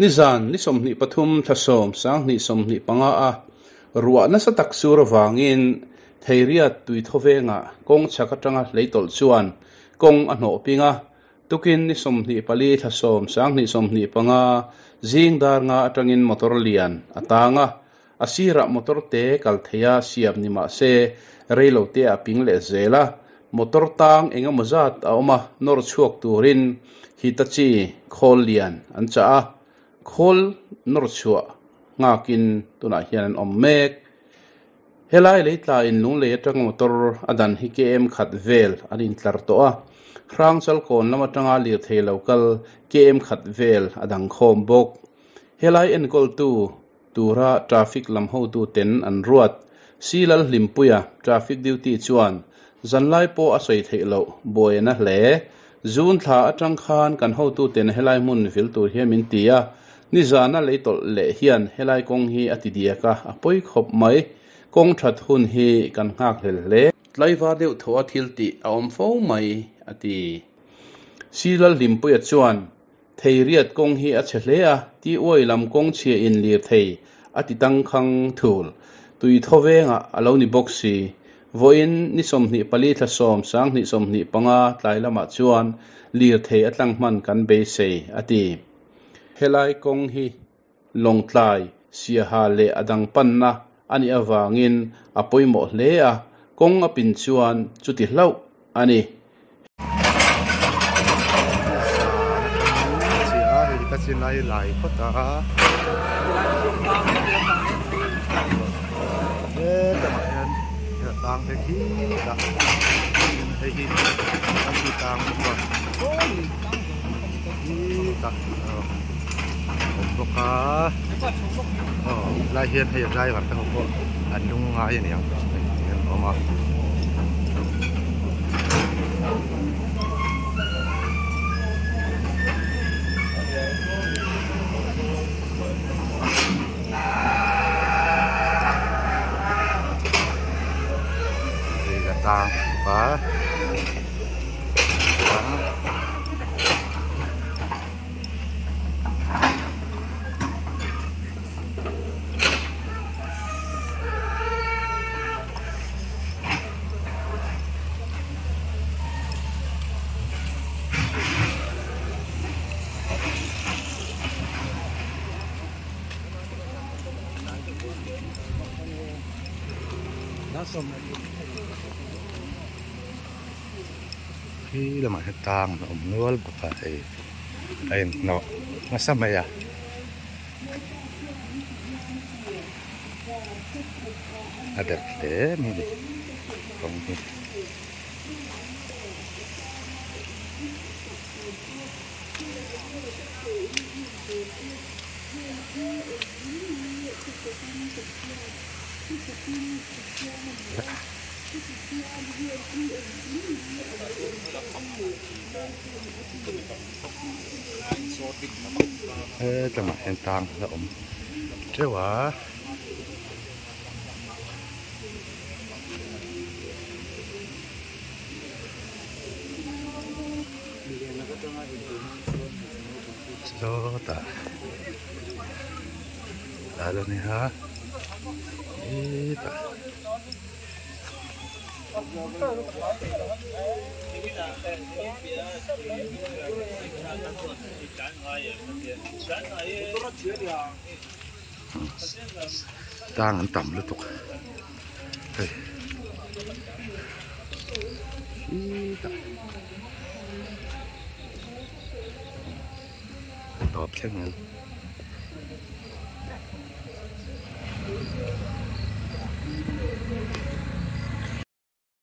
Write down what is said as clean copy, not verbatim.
Nizan ni 23 thla 10 sang 25 a ruah nasa tak sur awangin Theiriat tui thawvenga kawng chhak atanga leitawlh chuan kawng a hnawh pinga tukin ni 24 thla 10 sang 25 zing dar nga atangin motor lian atanga asira motor te kal theia siam ni ma se reilo te a ping le zela motor tang engemaw zat a awma nawr chhuak turin Hitachi khawl lian an cha a khawl nawr chhuah ngakin tunah hian an awm mek helai leitla in lunglei atanga motor a dan hi km khat vel an intlar tawh a hrang chal kawn lam atanga lirthei lo kal km khat vel a dang khawm bawk helai enkawl tu tura traffic lam hotu ten an ruat silal hlimpuia traffic duty chuan zanlai pawh a sawi theih loh buaina hle zun thla atang khan kan hotu ten helai hmun vil tur hian min ti a nizana leitawlh leh hian helai kawng hi a ti diak a a pawi khawp mai kawng that hun hi kan nghak hlel hle tlaivar deuh thaw a thil tih a awm fo mai a ti silal hlimpuia chuan Theiriat kawng hi a chhe hle a ti uai lam kawng chhia in lir thei a ti tang khang thul tui thawvenga a lo ni bawk si vawiin ni 24 thla 10 sang 25 tlai lamah chuan lir thei a tlang hman kan beisei a ti helai kawng hi lawngtlai siaha leh a dang panna ani awangin a pawimawh hle a kawng a pin chuan chuti hlauh ani. Lai lai phawt a hetlangah hian tang te khi tah hei hi an ti tang bawk a khi tah awm bawk a aw lai hian hei a driver te ho pawh an lung ngai a niang hei an awm a. Tang pa khi lamah hian tang a awm nual bawk a hei a inhnawh nasa mai a. A berh hle mai a ni kawng hi. Hetlangah hian tang a awm teuh a. Sawtah a lo ni a hetah. Tang an tam lutuk hei khitah tawp thleng hian.